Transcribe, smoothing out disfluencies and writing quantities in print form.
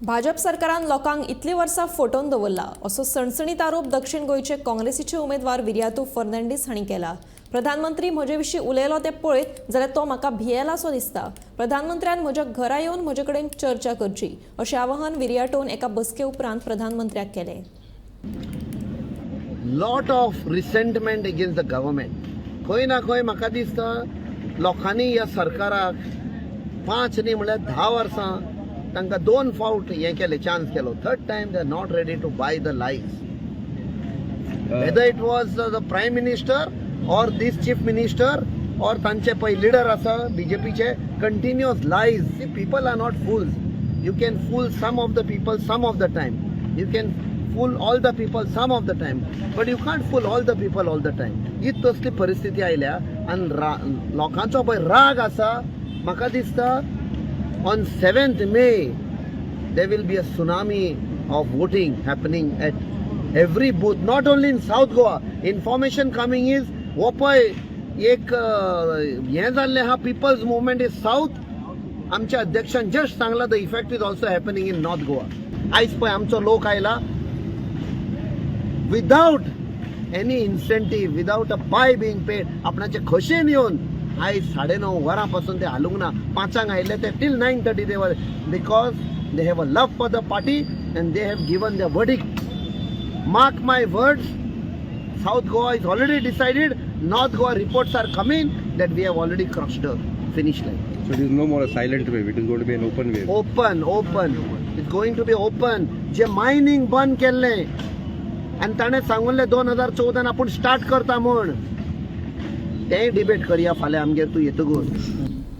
भाजप सरकारान लोकांक इतलीं वर्सां फटोवन दवरला असो सणसणीत आरोप दक्षिण गोंयचे काँग्रेसीचे उमेदवार विरियातो फर्नांडीस हांणी केला. प्रधानमंत्री म्हजे विशीं उलयलो तें पळयत जाल्यार तो म्हाका भियेलासो दिसता. प्रधानमंत्र्यान म्हज्या घरा येवन म्हजे कडेन चर्चा करची अशें आवाहन विरियाटोन एका बसके उपरांत प्रधानमंत्र्याक केलें. Lot of resentment against the government. खंय ना खंय म्हाका दिसता लोकांनी ह्या सरकाराक 5 न्ही म्हणल्यार 10 वर्सां तांकां दोन फावट हें केलें, चान्स केलो. Third time they are not ready to buy the lies, whether it was the prime minister or this chief minister or तांचे पळय लिडर आसा बीजेपीचे. Continuous lies. See, people are not fools. You can fool some of the people some of the time, you can fool all the people some of the time, but you can't fool all the people all the time. ही तसली परिस्थिती आयल्या आनी लोकांचो पळय राग आसा. म्हाका दिसता on 7th May there will be a tsunami of voting happening at every booth, not only in South Goa. Information coming is हो पळय एक हें जाल्लें आहा, पिपल्स मुवमेंट is south. आमच्या अध्यक्षान जस्ट सांगलां, the effect is also happening in North Goa. आयज पळय आमचो लोक आयला without any incentive, without a pie being paid. आपणाचे खोशेन येवन आयज 9:30 वरां पासून ते हालूंक ना. 5 आंक आयिल्ले ते, till 9:30 they were, because they have a love for the party and they have given the verdict. Mark my words, South Goa is already decided. North Goa, reports are coming that we have already crossed the finish line. So it is no more a silent wave, it is going to be an open wave. Open, open. It's going to be open. J mining बंद केल्लें आनी ताणें सांगुल्लें 2014 आपूण start करता म्हूण, तेंय debate करया फाल्यां आमगेर तूं येतकूच.